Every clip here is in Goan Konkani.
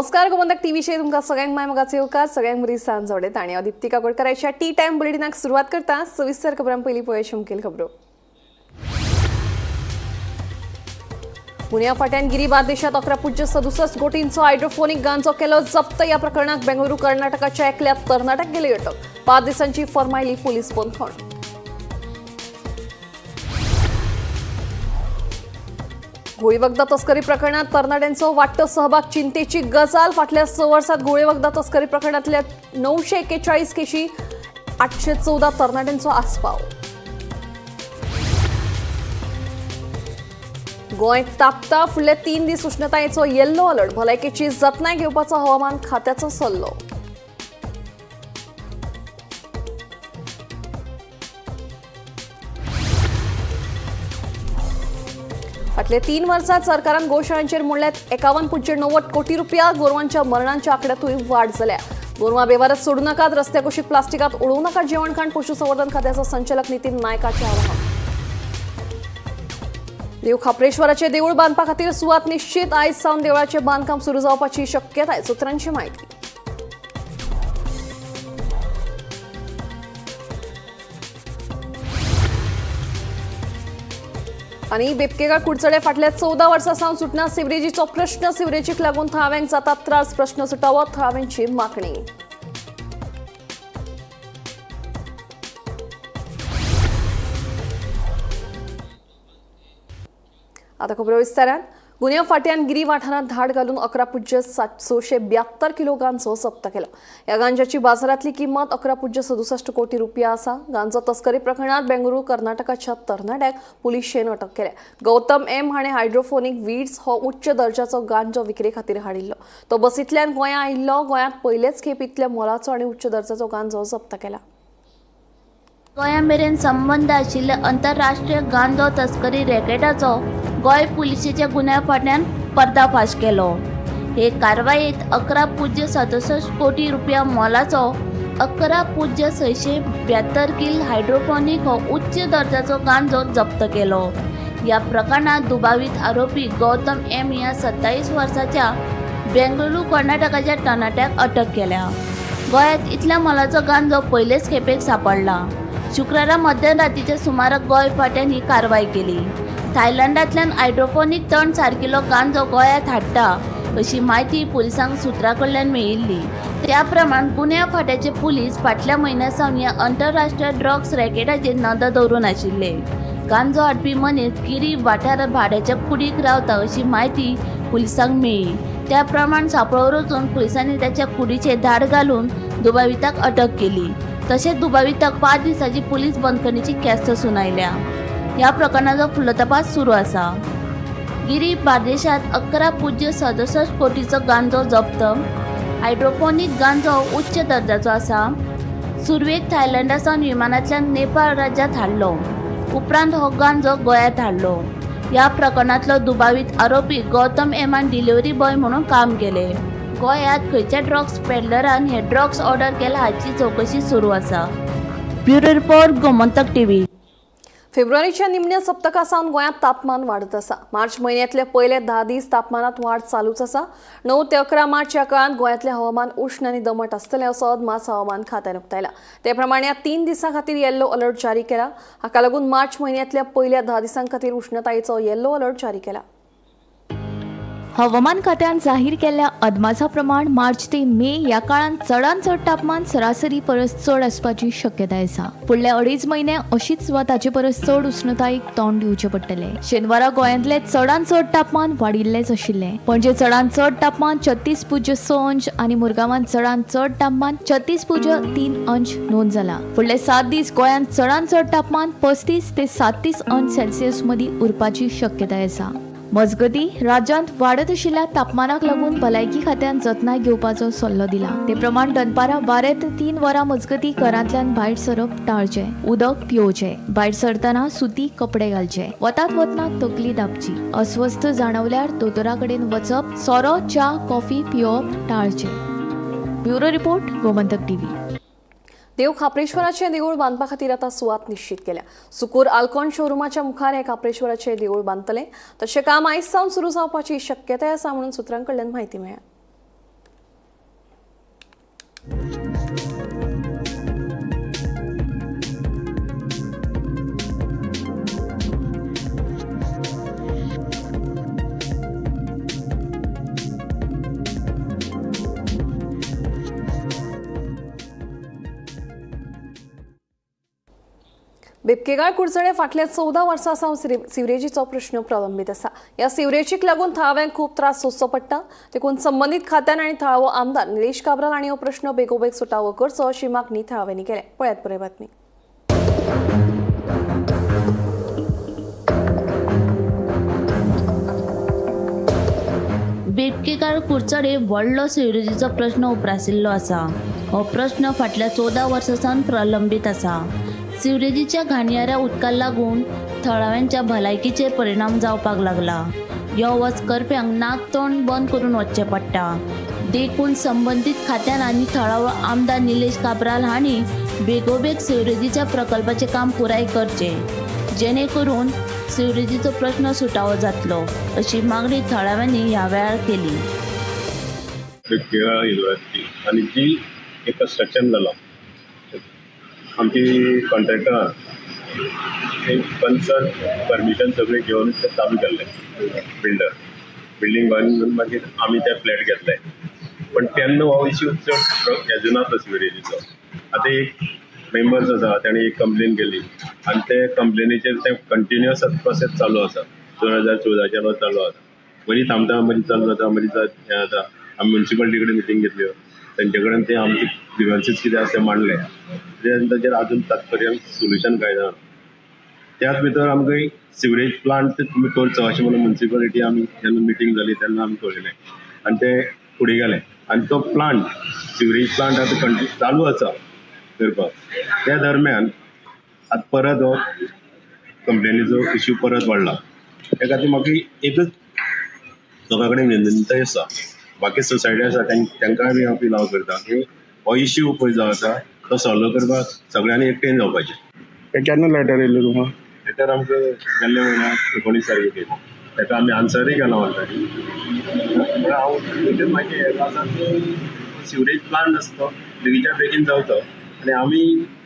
नमस्कार, गोमंतक टीव्हीचेर तुमकां सगळ्यांक माय मोगाचो येवकार. सगळ्यांक बरी सांज जोडेत आनी हांव दिप्ती काकोडकाराच्या टी टायम बुलेटिनाक सुरवात करता. सविस्तर खबरां पयलीं पळय मुखेल खबरो. पुण्या फाट्यान गिरी बार्देशात 11.67 कोटींचो हायड्रोफोनिक गांजो केलो जप्त. या प्रकरणात बेंगळुरू कर्नाटकाच्या एकल्या तरणाट्याक गेली अटक. 5 दिसांची फर्मायली पोलीस बंदखण. गोळी वखदां तस्करी प्रकरणात तरणाट्यांचो वाडटो सहभाग चिंतेची गजाल. फाटल्या 6 वर्सात गोळी वखदां तस्करी प्रकरणातल्या 941 केशी 814 तरणाट्यांचो आस्पाव. गोंय तापता, फुडले 3 दीस उष्णतायेचो येल्लो अलर्ट. भलायकेची जतनाय घेवपाचो हवामान खात्याचो सल्लो. फाटले 3 वर्सात सरकारान गोशाळांचेर मोडल्यात 51.90 कोटी रुपया. गोरवांच्या मरणांच्या आंकड्यातूय वाड जाल्या. गोरवां बेवारस सोडू नाकात, रस्त्या कुशीक प्लास्टिकात उडोवं नाकात जेवण खाण. पशुसंवर्धन खात्याचो संचालक नितीन नायकाचें आवाहन. देव खाप्रेश्वराचे देऊळ बांदपा खातीर सुवात निश्चित. आयज सावन देवळाचें बांदकाम सुरू जावपाची शक्यताय, सुत्रांची म्हायती. आनी बेबकेगाळ कुडचडे फाटल्या 14 वर्सां सावन सुटना सिवरेजीचो प्रश्न. सिवरेजीक लागून थळाव्यांक जातात त्रास. प्रश्न सुटावो, थळाव्यांची मागणी. आता खबरो विस्तारान. गुन्यांव फाट्यान गिरी वाठारांत धाड घालून 11.772 किलो गांजो जप्त केलो. ह्या गांजाची बाजारांतली किंमत 11.67 कोटी रुपया आसा. गांजो तस्करी प्रकरणात बेंगळुरू कर्नाटकाच्या तरणाट्याक पुलिशेन अटक केल्या. गौतम एम हाणें हायड्रोफोनिक वीड्स हो उच्च दर्जाचो गांजो विक्रे खातीर हाडिल्लो. तो बसींतल्यान गोंया आयिल्लो. गोंयांत पयलेच खेप इतल्या मोलाचो आनी उच्च दर्जाचो गांजो जप्त केला. गोंया मेरेन संबंद आशिल्ल्या आंतरराष्ट्रीय गांजो तस्करी रॅकेटाचो गोंय पुलिशेच्या गुन्यांव फाटल्यान पर्दाफाश केलो. हे कारवायेत 11.67 कोटी रुपया मोलाचो 11.672 किल हायड्रोफोनिक हो उच्च दर्जाचो गांजो जप्त केलो. ह्या प्रकरणात दुबावीत आरोपी गौतम एम ह्या 27 वर्साच्या बेंगळुरू कर्नाटकाच्या तरणाट्याक अटक केल्या. गोंयांत इतल्या मोलाचो गांजो पयलेच खेपेक सांपडला. शुक्रारा मध्यरातीच्या सुमाराक गोंय फाट्यान ही कारवाय केली. थायलंडांतल्यान हायड्रोफोनिक तण सारकिल्लो गांजो गोंयांत हाडटा अशी म्हायती पुलिसांक सुत्रां कडल्यान मेळिल्ली. त्या प्रमाण गुन्यांव फाट्याचे पुलीस फाटल्या म्हयन्या सावन ह्या आंतरराष्ट्रीय ड्रग्स रॅकेटाचेर नदर दवरून आशिल्ले. गांजो हाडपी मनीस गिरी वाठारांत भाड्याच्या कुडीक रावता अशी म्हायती पुलिसांक मेळ्ळी. त्या प्रमाण सांपळो रचून पुलिसांनी त्याच्या कुडीचेर धाड घालून दुबाविताक अटक केली. तशेंच दुबाविताक 5 दिसांची पुलीस बंदखणीची ख्यास्त सुनायल्या. ह्या प्रकरणाचो फुडलो तपास सुरू आसा. गिरी बार्देशात 11.67 कोटीचो गांजो जप्त. हायड्रोफोनिक गांजो उच्च दर्जाचो आसा. सुरवेक थायलंडा सावन विमानांतल्यान नेपाळ राज्यांत हाडलो. उपरांत हो गांजो गोंयांत हाडलो. ह्या प्रकरणांतलो दुबावीत आरोपी गौतम एमान डिलिव्हरी बॉय म्हणून काम केलें. गोंयांत खंयच्या ड्रग्स पेडलरान हे ड्रग्स ऑर्डर केला हाची चवकशी सुरू आसा. Bureau report, Gomantak TV. फेब्रुवारीच्या निमण्या सप्तका सावन गोंयांत तापमान वाडत आसा. मार्च म्हयन्यांतले पयले 10 दीस तापमानात वाड चालूच आसा. 9 ते 11 मार्च ह्या काळांत गोंयांतलें हवामान उश्ण आनी दमट आसतलें असो अदमास हवामान खात्यान उक्तायला. ते प्रमाणे ह्या 3 दिसां खातीर येल्लो अलर्ट जारी केला. हाका लागून मार्च म्हयन्यांतल्या पयल्या 10 दिसां खातीर उश्णतायेचो येल्लो अलर्ट जारी केला. हवामान खात्यान जाहीर केल्ल्या अदमासा प्रमाण मार्च ते मे ह्या काळांत चडांत चड तापमान सरासरी परस चड आसपाची शक्यताय आसा. फुडले 2.5 म्हयने अशीच वा ताचे परस चड उष्णतायेक तोंड दिवचें पडटलें. शेनवारा गोंयांतलें चडांत चड तापमान वाडिल्लेंच आशिल्लें. पणजे चडांत चड तापमान 36.6 अंश आनी मुरगांवांत चडांत चड तापमान 36.3 अंश नोंद जाला. फुडले 7 दीस गोंयांत चडांत चड तापमान 35 ते 37 अंश सेल्सियस मदीं उरपाची शक्यताय आसा. मजगती राज्यांत वाडत आशिल्ल्या तापमानाक लागून भलायकी खात्यान जतनाय घेवपाचो सल्लो दिला. ते प्रमाण दनपारां 12 ते 3 वरां मजगती घरांतल्यान भायर सरप टाळचें, उदक पिवचें, भायर सरतना सुती कपडे घालचे, वतात वतना तकली दाबची, अस्वस्थ जाणवल्यार दोतोरा कडेन वचप, सोरो, च्या, कॉफी पिवप टाळचें. Bureau report, Gomantak TV. देव खाप्रेश्वराचें देऊळ बांदपा खातीर आतां सुवात निश्चित केल्या. सुकूर आल्कॉन शोरुमाच्या मुखार हे खाप्रेश्वराचें देऊळ बांदतले. तशें काम आयज सावन सुरू जावपाची शक्यताय आसा म्हणून सुत्रां कडल्यान म्हायती मेळ्ळ्या. बेबकेगाळ कुडचडे फाटल्या 14 वर्सां सावन सिवरेजीचो प्रश्न प्रलंबीत आसा. ह्या सिवरेजीक लागून थळाव्यांक खूब त्रास सोंसचो पडटा. देखून संबंदीत खात्यान आनी थळावो आमदार निलेश काब्राल हांणी हो प्रश्न बेगोबेग सुटावो करचो अशी मागणी थळाव्यांनी केल्या. पळयात पुराय बातमी. बेबकेगाळ कुडचडे व्हडलो सिवरेजीचो प्रश्न उप्रासिल्लो आसा. हो प्रश्न फाटल्या 14 वर्सां सावन प्रलंबीत आसा. सिवरेजीच्या घाणयाऱ्या उदकाक लागून थळाव्यांच्या भलायकीचेर परिणाम जावपाक लागला. यो वच करप्यांक नाक तोंड बंद करून वचचें पडटा. देखून संबंदीत खात्यान आनी थळावो आमदार निलेश काब्राल हांणी बेगोबेग सिवरेजीच्या प्रकल्पाचें काम पुराय करचें, जेणे करून सिवरेजीचो प्रश्न सुटावो जातलो अशी मागणी थळाव्यांनी ह्या वेळार केली. बेबकेगाळ युनिवर्सिटी आनी जी एक कन्स्ट्रक्शन जालां, आमची कॉन्ट्रॅक्टरान एक कन्सर्न परमिशन सगळें घेवन तें चालू केल्लें. बिल्डर बिल्डींग बांदून मागीर आमी ते फ्लॅट घेतले, पण तेन्ना हो इश्यू चड हेजो नासलो सिवरेजीचो. आतां एक मेंबर्स आसा, ताणें एक कंप्लेन केली आनी ते कंप्लेनीचेर तें कंटिन्युअस प्रोसेस चालू आसा. 2014च्यान चालू आसा. मदीं थांबता, मदीं चालू जाता, मदीं हें जाता. आमी म्युनिसिपालिटी कडेन मिटींग घेतल्यो, तेंचे कडेन ते आमचे ग्रिवन्सीस कितें आसा ते मांडले. ते ताचेर आजून तात्पर्य सोल्युशन कांय ना. त्याच भितर आमकां सिवरेज प्लांट तुमी करचो अशें म्हणून म्युनिसिपालिटी आमी जेन्ना मिटींग जाली तेन्ना आमी कळयलें आनी ते फुडें गेले आनी तो प्लांट, सिवरेज प्लांट आतां कंटिन्यू चालू आसा करपाक. त्या दरम्यान आतां परत हो कंप्लेनीचो इश्यू परत वाडला. त्या खातीर म्हाका एकच लोकां कडेन विनंती आसा, बाकी सोसायटी आसा तांकांय बी हांव पिलाव करता की हो इश्यू पळय जो आसा तो सॉल्व करपाक सगळ्यांनी एकटेन जावपाचें. हे केन्ना लेटर येयल्ले तुमकां? लेटर आमकां गेल्ले म्हयन्याक 19 तारखेक येयलें. ताका आमी आन्सरूय केला ऑलरेडी. म्हणल्यार हांव एकच म्हाजें हें आसा की सिवरेज प्लांट आसा तो बेगीच्या बेगीन जावचो आनी आमी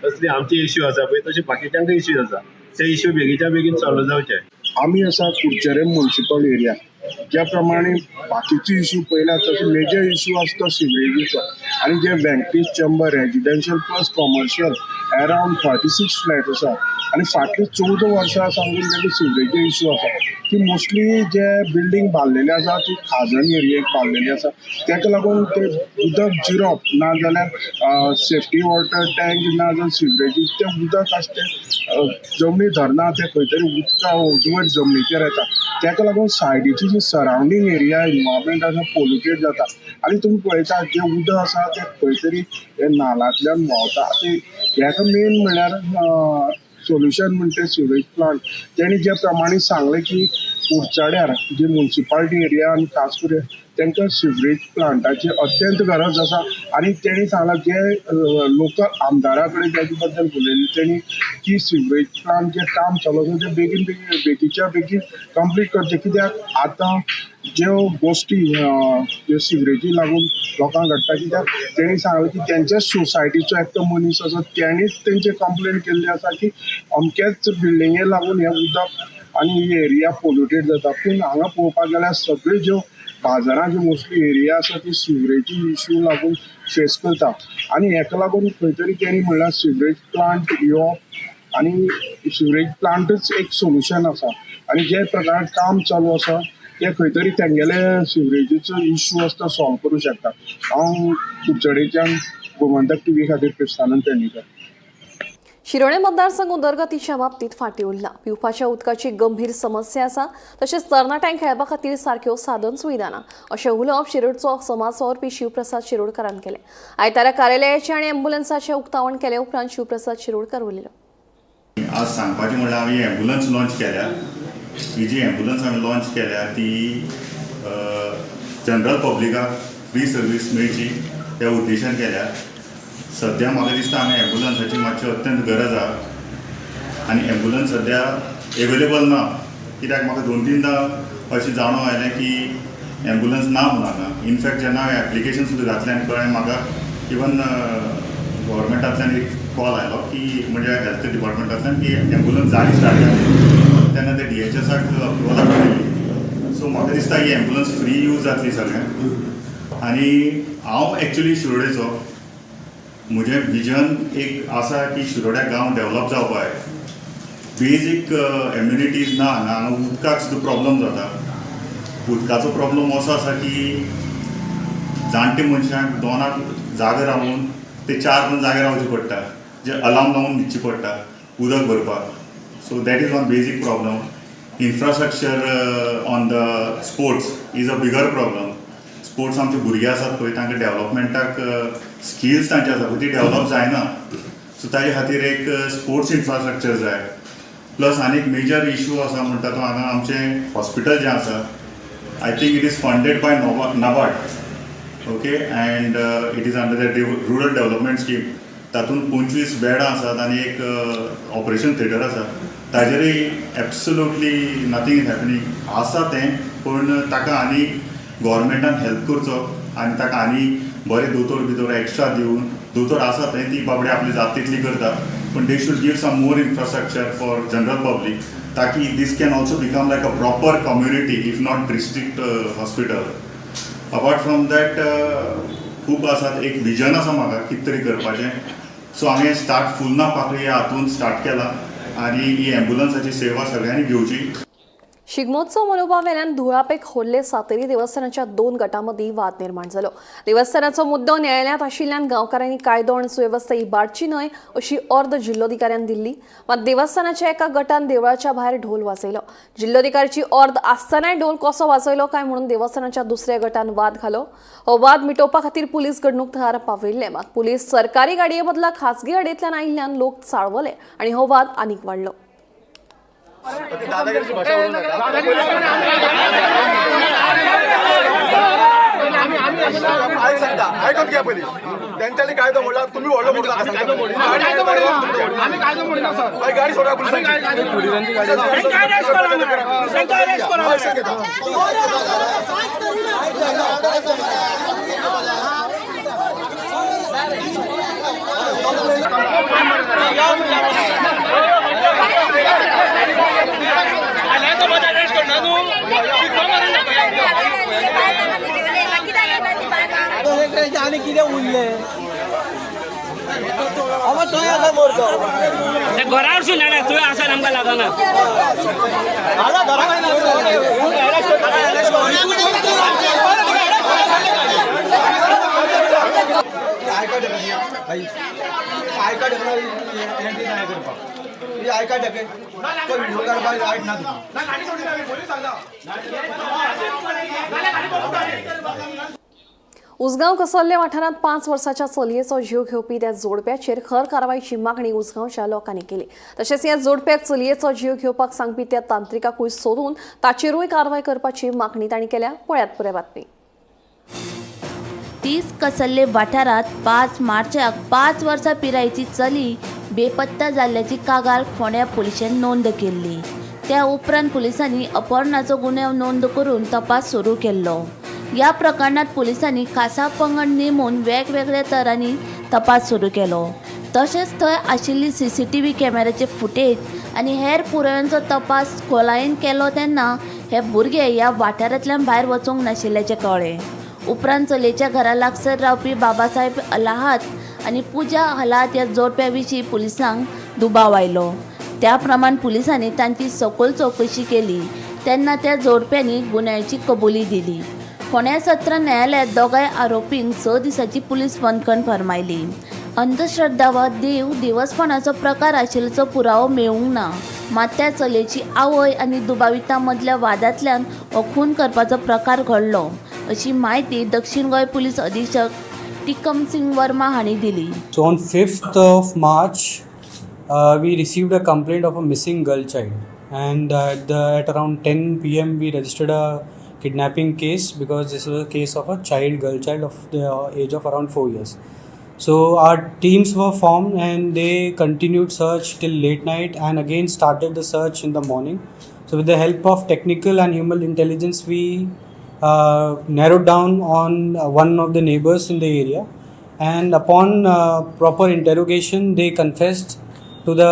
असली आमची इश्यू आसा पळय तशे बाकीच्यांकय इश्यूज आसा, ते इश्यू बेगीच्या बेगीन सॉल्व जावचे. आमी आसा कुडचडे म्युनिसिपल एरिया. ज्या प्रमाणे बाकीचे इश्यू पळयला तसो मेजर इश्यू आसा तो सिवरेजीचो. आनी जे Venkatesh chamber residential plus commercial around 36 flat आसा आनी फाटली 14 वर्सां सावन तांकां सिवरेजी इश्यू आसा. ती मोस्टली जे बिल्डींग बांदलेले आसा ती खाजन एरियेक बांदलेली आसा. ताका लागून ते उदक जिरप ना जाल्यार सेफ्टी वॉटर टँक ना जाल्यार सिवरेजी तें उदक आसा तें जमनी धरना, तें खंय तरी उदका वयर जमनीचेर येता. ताका लागून सायडीची जी सरावंडींग एरिया इनवायरमेंट आसा पोल्युटेड जाता. आनी तुमी पळयता जें उदक आसा तें खंय तरी नालांतल्यान व्हांवता. आतां हेका मेन म्हणल्यार सोल्युशन म्हणटा सिवरेज प्लांट. तेणी ज्या प्रमाणे सांगलें की कुडचड्यार जी म्युनिसिपालिटी एरिया आनी खास करून तांकां सिवरेज प्लांटाची अत्यंत गरज आसा. आनी तेणी सांगलां जे लोकल आमदारा कडेन ताजे बद्दल उलयलें तेणी की सिवरेज प्लांट जें काम चालू आसा तें बेगीन बेगीन बेगीच्या बेगीन कंप्लीट करचें, कित्याक आतां ज्यो गोश्टी ज्यो सिवरेजी लागून लोकांक घडटा. कित्याक तेणी सांगलें की तेंच्याच सोसायटीचो एकटो मनीस आसा, तेणीच तेंचे कंप्लेन केल्ली आसा की अमक्याच बिल्डिंगे लागून हें उदक आनी ही एरिया पोल्युटेड जाता. पूण हांगा पळोवपाक गेल्यार सगळ्यो ज्यो बाजारां जी मोस्टली एरिया आसा ती सिवरेजी इश्यू लागून फेस करता. आनी हेका लागून खंय तरी तेणी म्हणल्यार सिवरेज प्लांट येवप आनी सिवरेज प्लांटच एक सोल्युशन आसा. आनी जे प्रकार काम चालू आसा ते खंय तरी तेंगेले सिवरेजीचो इश्यू आसा तो सॉल्व करूं शकता. हांव कुडचडेच्यान गोमंतक टीव्ही खातीर क्रिस्तानंद पेडणेकर. शिरोणे मतदारसंघ उदरगतीच्या बाबतीत फाटीं उरला. पिवपाच्या उदकाची गंभीर समस्या आसा, तशेंच तरणाट्यांक खेळपा खातीर सारक्यो साधन सुविधा ना अशें उलोवप शिरोडचो समाज वावुरपी शिवप्रसाद शिरोडकारान केलें. आयतारा कार्यालयाचें आनी एम्ब्युलन्साचें उक्तावण केले उपरांत शिवप्रसाद शिरोडकार उलयलो. आज सांगपाचें म्हणल्यार आमी एम्बुलन्स लॉंच केल्या. ही जी एम्बुलन्स आमी लॉंच केल्या ती जनरल पब्लिकाक फ्री सर्वीस मेळची त्या उद्देशान केल्या. सद्या म्हाका दिसता हांगा एम्बुलन्साची मातशी अत्यंत गरज आहा आनी एम्बुलन्स सद्या एवेलेबल ना, कित्याक म्हाका 2-3दां अशें जाणून आयलें की एम्बुलन्स ना म्हणून हांगा. इनफॅक्ट जेन्ना हांवें एप्लिकेशन सुद्दां घातलें आनी कळ्ळें म्हाका, इवन गव्हर्मेंटांतल्यान एक कॉल आयलो की म्हणजे हेल्थ डिपार्टमेंटांतल्यान की एम्बुलन्स जाली स्टार्ट जाली तेन्ना ते डीएचएसाक अप्रुवला मेळ्ळी. सो म्हाका दिसता ही एम्बुलन्स फ्री यूज जातली सगळ्यांक. आनी हांव एक्चुली शिरोडेचो, म्हजें विजन एक आसा की शिरोड्या गांव डेवलप जावपा जाय. बेजीक एम्युनिटीज ना हांगा. हांगा उदकाक सुद्दां प्रॉब्लम जाता. उदकाचो प्रॉब्लम असो आसा की जाणटे मनशांक दोनाक जागे रावन ते 4 पण जागे रावचे पडटा, जे अलार्म लावन न्हिदचें पडटा उदक भरपाक. So that is one basic problem. Infrastructure on the sports is a bigger problem. Sports आमचे भुरगे आसात पळय, तांकां डेवलपमेंटाक स्किल्स तांचे आसा पळय ती डेवलप जायना. सो ताजे खातीर एक स्पोर्ट्स इन्फ्रास्ट्रक्चर जाय. प्लस आनी एक मेजर इशू आसा म्हणटा तो हांगा आमचें हॉस्पिटल जें आसा, I think it is funded by NABARD, okay, and it is under the rural development scheme. तातूंत 25 बेडां आसात आनी एक ऑपरेशन थिएटर आसा. ताजेरय एब्सोल्युटली नथींग is happening. आसा तें, पूण ताका आनी गोवोरमेंटान हेल्प करचो आनी ताका आनी बरे दोतोर बितोर एक्स्ट्रा दिवन. दोतोर आसा थंय, ती बाबडी आपली जात तितली करता, पूण they should give some more infrastructure for general public, ताकी this can also become like a proper community, if not district hospital. Apart from that खूब आसात. एक विजन आसा म्हाका कितें तरी करपाचें. सो हांवें स्टार्ट फुलना पाकळी ह्या हातून स्टार्ट केला आनी ही एम्बुलन्साची सेवा सगळ्यांनी घेवची. शिगमोत्सव मनोवपा वेल्यान धुळापेक खोर्ले सातेरी देवस्थानाच्या 2 गटांमदीं वाद निर्माण जालो. देवस्थानाचो मुद्दो न्यायालयांत आशिल्ल्यान गांवकारांनी कायदो आनी सुवेवस्था इबाडची न्हय अशी अर्द जिल्लोधिकाऱ्यान दिल्ली. मात देवस्थानाच्या एका गटान देवळाच्या भायर ढोल वाजयलो. जिल्लोधिकाऱ्याची अर्द आसतनाय ढोल कसो वाजयलो काय म्हणून देवस्थानाच्या दुसऱ्या गटान वाद घालो. हो वाद मिटोवपा खातीर पुलीस घडणूक थळार पावयिल्ले. मात पुलीस सरकारी गाडये बदला खासगी गाडयेंतल्यान आयिल्ल्यान लोक चाळवले आनी हो वाद आनीक वाडलो. दादागिरीची भाषा बोलू नका. ऐक सांगता, ऐकून घ्या पयली. त्यांच्यानी कायदो मोडला, तुम्ही व्हडलो मोडला. आम्ही कायदो मोडला सर. बाई, गाडी सोडा पोलिसांची. पैसे घेता. आनी कितें उरलें आमा थंय आसा मोरचो. घरार जाणा थंय आसा, आमकां लागना. आला घरा. I card I card entry नाही करपाक. I card तो व्हिडिओ काडपाक रायट ना तुका. उसगांव कसल्ले वाठारांत 5 वर्साच्या चलयेचो जीव घेवपी त्या जोडप्याचेर खर कारवायची मागणी उसगांवच्या लोकांनी केली. तशेंच ह्या जोडप्याक चलयेचो जीव घेवपाक सांगपी त्या तांत्रिकाकूय सोदून ताचेरूय कारवाय करपाची मागणी तांणी केल्या. पळयात पुराय बातमी. 30 कसल्ले वाठारांत 5 मार्चाक 5 वर्सां पिरायेची चली बेपत्ता जाल्ल्याची कागाळ फोंड्या पुलिशेन नोंद केल्ली. त्या उपरांत पुलिसांनी अपहरणाचो गुन्यांव नोंद करून तपास सुरू केल्लो. ह्या प्रकरणांत पुलिसांनी खासा पंगड नेमून वेगवेगळ्या तरांनी तपास सुरू केलो. तशेंच थंय आशिल्ली CCTV कॅमेऱ्याचे फुटेज आनी हेर पुराव्यांचो तपास खोलायेन केलो तेन्ना हे भुरगे ह्या वाठारांतल्यान भायर वचूंक नाशिल्ल्याचें कळ्ळें. उपरांत चलयेच्या घरा लागसर रावपी बाबासाहेब अलाहात आनी पुजा हलात ह्या जोडप्या विशीं पुलिसांक दुबाव आयलो. त्या प्रमाण पुलिसांनी तांची सखोल चवकशी केली तेन्ना त्या जोडप्यांनी गुन्यांवाची कबुली दिली. फोंड्या सत्र न्यायालयांत दोगांय आरोपींक 6 दिसांची पुलीस बंदखण फर्मायली. अंधश्रद्धा वा देव देवस्पणाचो प्रकार आशिल्ल्याचो पुरावो मेळूंक ना. मात त्या चलयेची आवय आनी दुबावितां मदल्या वादांतल्यान हो खून करपाचो प्रकार घडलो अशी म्हायती दक्षीण गोंय पुलीस अधीक्षक टिकम सिंग वर्मा हांणी दिली. So on 5th of March, we received a complaint of a missing girl child, and at around 10 p.m. we registered a kidnapping case because this was a case of a girl child of the age of around 4 years. So our teams were formed and they continued search till late night and again started the search in the morning. So with the help of technical and human intelligence, we narrowed down on one of the neighbors in the area, and upon proper interrogation they confessed to the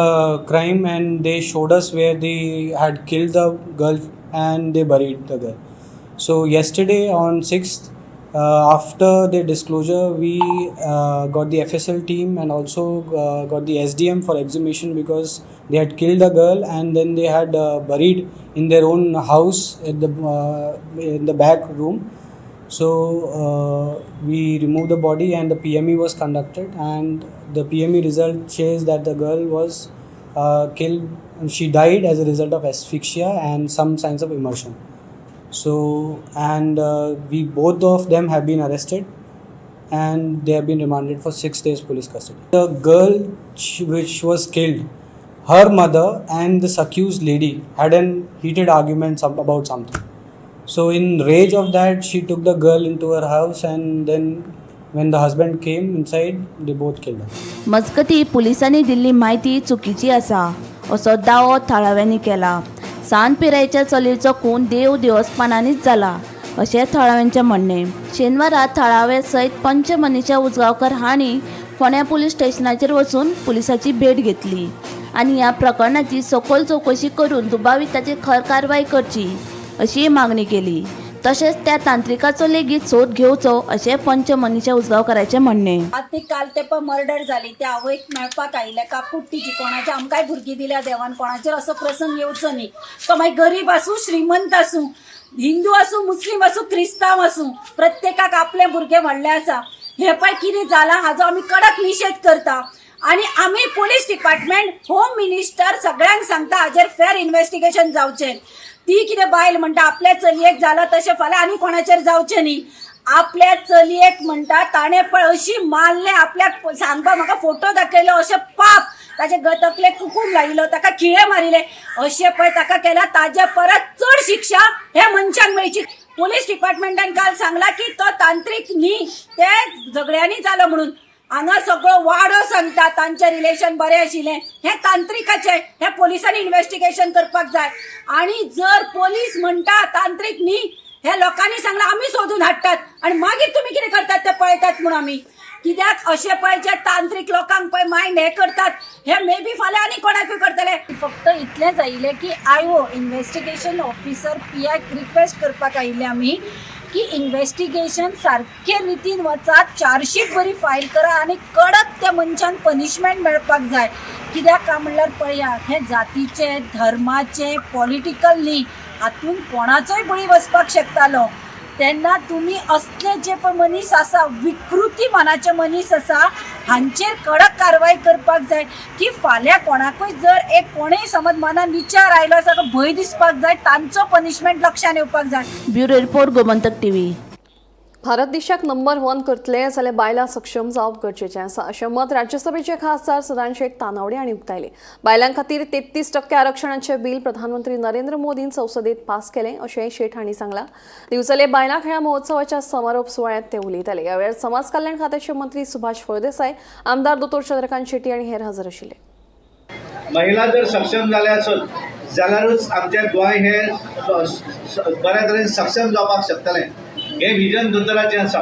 crime and they showed us where they had killed the girl and they buried the girl. So yesterday on 6th, After the disclosure, we got the FSL team and also got the SDM for exhumation because they had killed the girl and then they had buried in their own house at the in the back room. So we removed the body and the PME was conducted, and the PME result says that the girl was killed and she died as a result of asphyxia and some signs of immersion. So and we both of them have been arrested and they have been remanded for 6 days police custody. The girl which was killed, her mother and this accused lady had an heated argument about something. So in rage of that, she took the girl into her house, and then when the husband came inside, they both killed her. मजगतीं पुलिसांनी दिल्ली म्हायती चुकीची आसा असो दावो थळाव्यांनी केला. सान पिरायेच्या चलयेचो खून देव देवस्थानांनीच जाला अशें थळाव्यांचें म्हणणें. शेनवारा थळावे सयत पंच मनीषा उजगांवकर हांणी फोंड्या पुलीस स्टेशनाचेर वचून पुलिसाची भेट घेतली आनी ह्या प्रकरणाची सखोल चवकशी करून दुबाविताचेर खर कारवाय करची अशी मागणी केली. तशेंच त्या तांत्रिकाचो लेगीत सोद घेवचो अशें पंच मनीषा उजगांवकराचें म्हणणें. आतां ती काल तेपा मर्डर जाली त्या आवयक मेळपाक आयिल्लें काकूट तिची कोणाच्या आमकांय भुरगीं दिल्या देवान कोणाचेर असो प्रसंग येवचो न्ही. तो मागीर गरीब आसूं श्रीमंत आसूं हिंदू आसूं मुस्लीम आसूं क्रिस्तांव आसूं प्रत्येकाक आपलें भुरगें व्हडलें आसा. हें पळय कितें जालां हाजो आमी कडक निशेध करता आनी आमी पुलीस डिपार्टमेंट होम मिनिस्टर सगळ्यांक सांगता हाजेर फेर इन्वेस्टिगेशन जावचें. ती कितें बायल म्हणटा आपल्या चलयेक जालां तशें फाल्यां आनी कोणाचेर जावचें न्ही. आपल्या चलयेक म्हणटा ताणें पळय अशी मारलें आपल्याक सांगपा म्हाका फोटो दाखयलो अशें पाप ताचे तकलेक कुकूम लायिल्लो ताका खिळे मारिल्ले अशें पळय ताका केला. ताजे परत चड शिक्षा हे मनशांक मेळची. पुलीस डिपार्टमेंटान काल सांगला की तो तांत्रीक न्ही ते झगड्यांनी जालो म्हणून. हांगा सगळो वाडो सांगता तांचें रिलेशन बरें आशिल्लें. हें तांत्रिकाचें हें पोलिसांनी इन्वेस्टिगेशन करपाक जाय. आनी जर पोलीस म्हणटा तांत्रीक न्ही हे लोकांनी सांगलां आमी सोदून हाडटात आनी मागीर तुमी कितें करतात ते पळयतात म्हूण आमी कित्याक अशें पळय जे तांत्रीक लोकांक पळय मायंड हे करतात हे मे बी फाल्यां आनी कोणाकूय करतले. फक्त इतलेंच आयिल्लें की आयओ इन्वेस्टिगेशन ऑफिसर पीआयक रिक्वेस्ट करपाक आयिल्ले आमी की इन्वेस्टिगेशन सारके रितीन वचात, चार्जशीट बरी फायल करा आनी कडक त्या मनशांक पनिशमेंट मेळपाक जाय. कित्याक काय म्हणल्यार पळया हें जातीचें धर्माचें पॉलिटिकल न्ही, हातून कोणाचोय बळी वचपाक शकतालो. तेन्ना तुमी असले जे पळय मनीस आसा विकृती मनाचे मनीस आसा हांचेर कडक कारवाय करपाक जाय की फाल्यां कोणाकूय जर एक कोणूय समज मनान विचार आयलो सारको भंय दिसपाक जाय, तांचो पनिशमेंट लक्षान येवपाक जाय. Bureau report, Gomantak TV. Bharat देशाक नंबर 1 करतले जाल्यार बायलां सक्षम जावप गरजेचें आसा अशें मत राज्यसभेचे खासदार सदानंद शेट तानावडे हांणी उक्तायलें. बायलां खातीर 33% आरक्षणाचें बिल प्रधानमंत्री नरेंद्र मोदीन संसदेत पास केलें अशें शेट हांणी सांगलां. दिवचले बायलां खेळां महोत्सवाच्या समारोप सुवाळ्यांत ते उलयताले. ह्या वेळार समाज कल्याण खात्याचे मंत्री सुभाष फळदेसाय, आमदार दोतोर चंद्रकांत शेट्टी आनी हेर हजर आशिल्ले. महिला जर सक्षम जाल्या आसत जाल्यारूच आमचें गोंय हें बऱ्या तरेन सक्षम जावपाक शकतलें. हें विजन दोतोराचें आसा,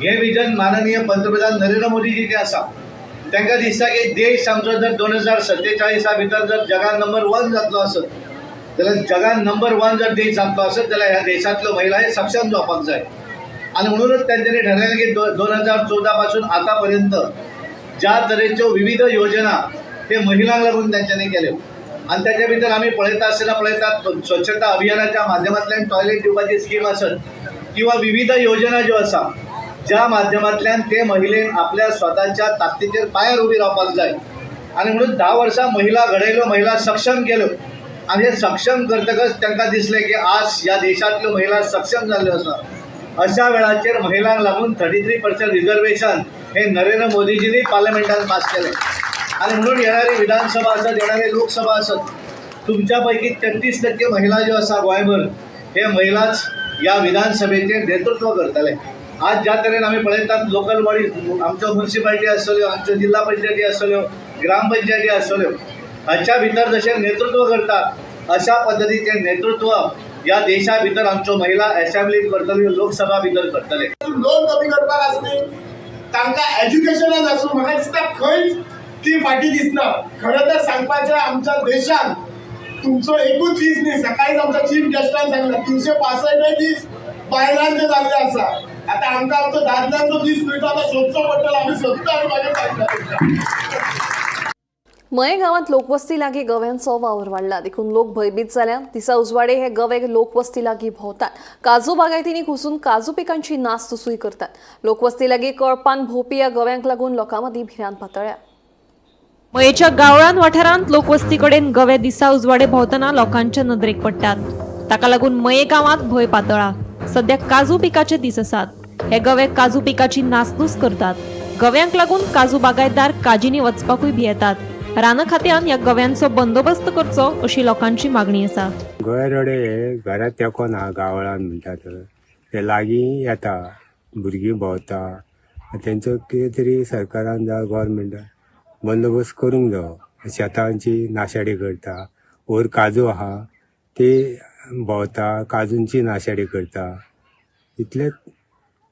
हें विजन माननीय पंतप्रधान नरेंद्र मोदीजीचें आसा. तांकां दिसता की देश आमचो जर 2047 भितर जर जगान नंबर 1 जातलो आसत जाल्यार जगान नंबर 1 जर देश जातलो आसत जाल्यार ह्या देशांतल्यो महिलाय सक्षम जावपाक जाय. आनी म्हणूनच तांच्यांनी ठरयलें की 2014 पासून आतां पर्यंत ज्या तरेच्यो विविध योजना ते महिलांक लागून तांच्यांनी केल्यो. आनी ताच्या भितर आमी पळयता आसतना पळयतात स्वच्छता अभियानाच्या माध्यमांतल्यान टॉयलेट दिवपाची स्कीम आसत किंवा विविध योजना ज्यो आसा ज्या माध्यमांतल्यान ते महिलेन आपल्या स्वताच्या ताकदीचेर पांयार उबी रावपाक जाय. आनी म्हणून 10 वर्सां महिला घडयल्यो, महिला सक्षम केल्यो आनी हे सक्षम करतकच तांकां दिसलें की आज ह्या देशांतल्यो महिला सक्षम जाल्ल्यो आसा. अशा वेळाचेर महिलांक लागून 33% रिजर्वेशन हे नरेंद्र मोदीजींनी पार्लमेंटान पास केलें. आनी म्हणून येणारी विधानसभा आसत, येणारी लोकसभा आसत, तुमच्या पैकी 33% महिला ज्यो आसा गोंयभर हे महिलाच ह्या विधानसभेचें नेतृत्व करतले. आज ज्या तरेन आमी पळयतात लोकल बॉडीज, आमच्यो मुन्सिपालिटी आसतल्यो, आमच्यो जिल्हा पंचायती आसतल्यो, ग्रामपंचायती आसतल्यो, हाच्या भितर जशें नेतृत्व करतात अशा पद्दतीचें नेतृत्व ह्या देशा भितर आमच्यो महिला एसेंब्लीत करतल्यो, लोकसभा भितर करतले. लोन कमी करपाक आसली तांकां एज्युकेशनान आसूं, म्हाका दिसता खंयच ती फाटीं दिसना. खरें तर सांगपाचें आमच्या देशान तुमचो एकूच दीस न्ही, सकाळीच आमच्या चीफ गेस्टान सांगला 365 दीस बायलांचे जाल्ले आसा. आतां आमकां आमचो दादल्यांचो दीस न्हय तो आतां सोदचो पडटलो, आमी सोदता आनी मागीर सांगता. मये गांवांत लोकवस्ती लागीं गव्यांचो वावर वाडला देखून लोक भंयभीत जाल्यात. दिसा उजवाडे हे गवे लोकवस्ती लागीं भोंवतात. काजू बागायतींनी घुसून काजू पिकांची नासधुसूय करतात. लोकवस्ती लागीं कळपान भोंवपी ह्या गव्यांक लागून लोकां मदीं भिरांत पातळ्ळ्या. मयेच्या गावळान वाठारांत लोकवस्ती कडेन गवे दिसा उजवाडे भोंवतना लोकांच्या नदरेक पडटात. ताका लागून मये गांवांत भंय पातळा. सध्या काजू पिकाचे दीस आसात. हे गवे काजू पिकाची नासधूस करतात. गव्यांक लागून काजू बागायतदार काजींनी वचपाकूय भियेतात. रान खात्यान ह्या गव्यांचो बंदोबस्त करचो अशी लोकांची मागणी आसा. गोंय रडे हे घरात तेंको ना गावळान म्हणटात ते लागीं येता, भुरगीं भोंवता. तेंचो कितें तरी सरकारान जावं गव्हर्मेंटान बंदोबस्त करूंक जावो. शेतांची नाशाडी करता, वयर काजू आहा ते भोंवता, काजूंची नाशाडी करता, इतलेंच.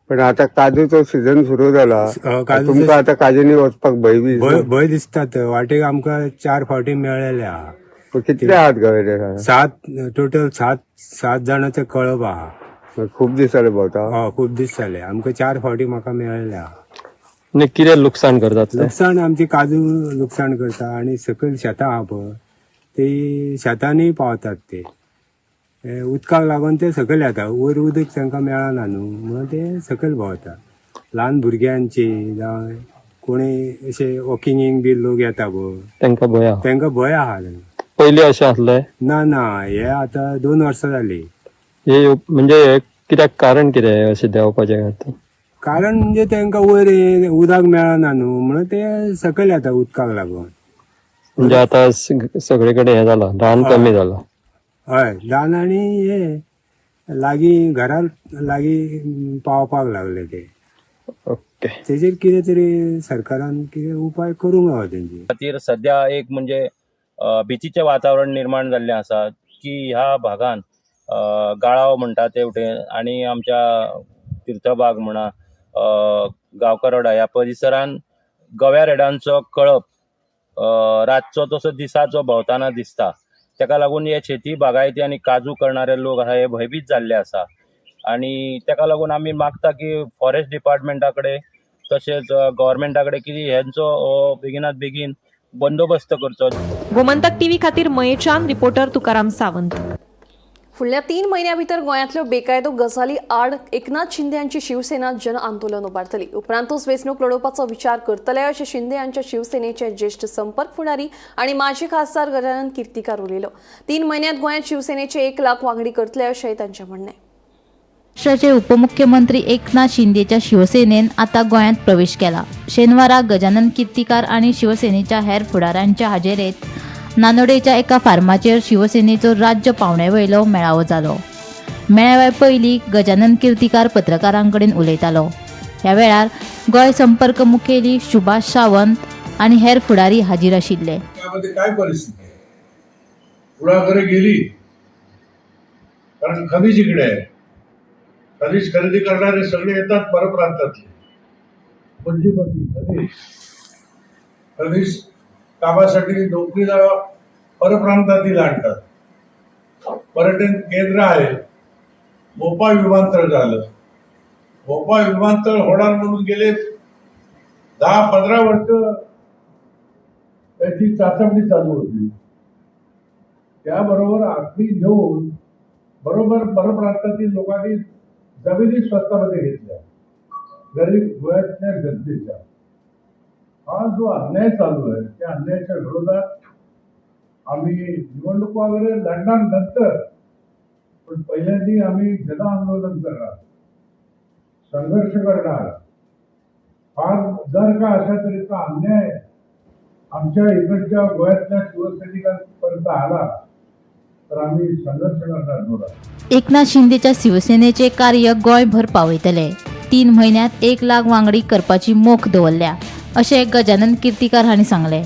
पण आता काजूचो सीझन सुरू जाला, तुमकां आतां काजींनी वचपाक भंय बी भंय दिसता. वाटेक आमकां 4 फावटी मेळ्ळेले आहा. कितले आहात गवे? 7 टोटल 7 जाणांचे कळप आहा. खूप दीस जाले भोंवता? हय, खूप दीस जाले. आमकां 4 फावटी म्हाका मेळ्ळेले आहा. कितें लुकसाण करतात? लुकसाण आमची काजू लुकसाण करता आनी सकयल शेतां आहा पळय ती शेतांनी पावतात. ते उदकाक लागून ते सकयल येता, वयर उदक तांकां मेळना न्हू म्हणून ते सकयल भोंवता. ल्हान भुरग्यांची जावं कोणी अशे वॉकिंगेक बी लोक येता पळय तांकां भंय आहा. तांकां भंय आहा. पयलीं अशें आसलें ना ना, हे आतां 2 वर्सां जाली. हे म्हणजे कित्याक कारण कितें अशें देंवपाचें कारण? म्हणजे तांकां वयर उदक मेळना न्हू म्हणून ते सकयल येता उदकाक लागून. म्हणजे आतां सगळे कडेन हें जालां, रान कमी जालां. हय, रान आनी हे लागीं घरा लागीं पावपाक लागले ते. ओके, तेजेर कितें तरी सरकारान कितें उपाय करूंक जावो तेंचे खातीर. सध्या एक म्हणजे भितीचें वातावरण निर्माण जाल्लें आसा की ह्या भागान गाळाव म्हणटा ते वटेन आनी आमच्या तीर्थबाग म्हणा गांवकरोडा ह्या परिसरान गव्या रेड्यांचो कळप रातचो तसो दिसाचो भोंवतना दिसता. ताका लागून हे शेती बागायती आनी काजू करणारे लोक आसा हे भंयभीत जाल्ले आसा आनी ताका लागून आमी मागता की फॉरेस्ट डिपार्टमेंटा कडेन तशेंच गव्हर्मेंटा कडेन की हेंचो बेगिनात बेगीन बंदोबस्त करचो. गोमंतक टीव्ही खातीर मयेच्यान रिपोर्टर तुकाराम सावंत. फुडल्या 3 म्हयन्यां भितर गोंयांतल्यो बेकायदो गजाली आड एकनाथ शिंदे यांची शिवसेना जन आंदोलन उबारतली. उपरांतूच वेंचणूक लढोवपाचो विचार करतले अशें शिंदे यांच्या शिवसेनेचे ज्येष्ठ संपर्क फुडारी आनी माजी खासदार गजानन कीर्तिकार उलयलो. 3 म्हयन्यांत गोंयांत शिवसेनेचे 1 लाख वांगडी करतले अशेंय तांचें म्हणणें. महाराष्ट्राचे उपमुख्यमंत्री एकनाथ शिंदेच्या शिवसेनेन आता गोंयांत प्रवेश केला. शेनवारा गजानन कीर्तिकार आनी शिवसेनेच्या हेर फुडाऱ्यांच्या हाजेरेत नानोडेच्या एका फार्माचेर शिवसेनेचो राज्य पावंड्यावयलो मेळावो जालो. मेळाव्या पयलीं गजानन कीर्तिकार पत्रकारां कडेन उलयतालो. ह्या वेळार गोंय संपर्क मुखेली सुभाष सावंत आनी हेर फुडारी हाजीर आशिल्ले. त्यामध्ये काय परिस्थिती आहे? कुळागरे गेली, कारण खनिज इकडे आहे. खनिज खरेदी करणारे सगळे येतात परप्रांतातले. पुंजीपती खनिज खनिज कामासाठी नोकरीला परप्रांतातील आणतात. पर्यटन केंद्र आहे. मोपा विमानतळ झालं. मोपा विमानतळ होणार म्हणून गेले 10-15 वर्ष त्याची चाचपणी चालू होती. त्याबरोबर आखणी घेऊन बरोबर परप्रांतातील लोकांनी जमिनी स्वस्तामध्ये घेतल्या गरीब गोव्यातल्या जनतेच्या. हा जो अन्याय चालू आहे त्या अन्यायाच्या विरोधात आम्ही निवडणूक वगैरे लढणार नंतर, पण पहिल्यांदा आम्ही जन आंदोलन करणार, संघर्ष करणार. फार जर का अशा तऱ्हेचा अन्याय आमच्या इकडच्या गोव्यातल्या शिवसैनिकांपर्यंत आला तर आम्ही संघर्ष करणार जोरात. एकनाथ शिंदेच्या शिवसेनेचे कार्य गोंयभर पावयतले. 3 म्हयन्यांत 1 लाख वांगडी करपाची मोख दवरल्या अशें गजानन कीर्तिकार हांणी सांगलें.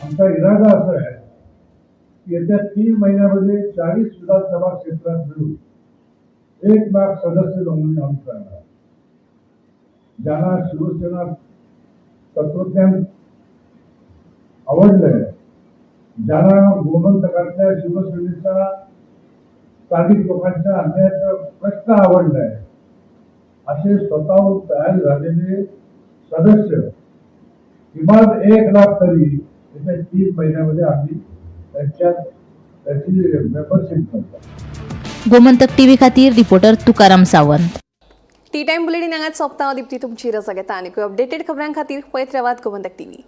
आमचा इरादा असा आहे की येत्या 3 महिन्यामध्ये 40 विधानसभा क्षेत्रात मिळून 1 लाख सदस्य नोंदणी आम्ही करणार. ज्यांना शिवसेना तत्वज्ञान आवडलंय, ज्यांना गोमंतकातल्या शिवसेनेचा स्थानिक लोकांच्या अन्यायाचा प्रश्न आवडलाय, असे स्वतःहून तयार झालेले सदस्य किमान 1 लाख तरी येत्या 3 महिन्यामध्ये आम्ही त्यांची मेंबरशिप करतो. गोमंतक टीव्ही खातीर reporter Tukaram Sawant. Tea time bulletin हांगाच सोंपता. हांव दिप्ती तुमची रजा घेता. आनी अपडेटेड खबरां खातीर पळयत रावात गोमंतक टीव्ही.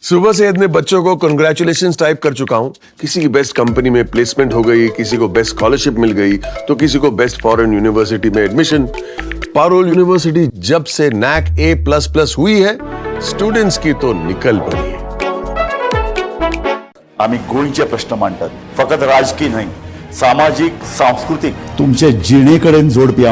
सुबह से इतने बच्चों को कंग्रेचुलेशन टाइप कर चुका हूं. किसी की बेस्ट कंपनी में प्लेसमेंट हो गई, किसी को बेस्ट स्कॉलरशिप मिल गई, तो किसी को बेस्ट फॉरेन यूनिवर्सिटी में एडमिशन. पारुल यूनिवर्सिटी जब से नैक ए++ हुई है, स्टूडेंट्स की तो निकल पड़ी है. आमी गोंयचे प्रश्न मांडटात, फकत राजकी न्हय, सामाजीक, सांस्कृतीक, तुमचे जिणे कडेन जोडपी.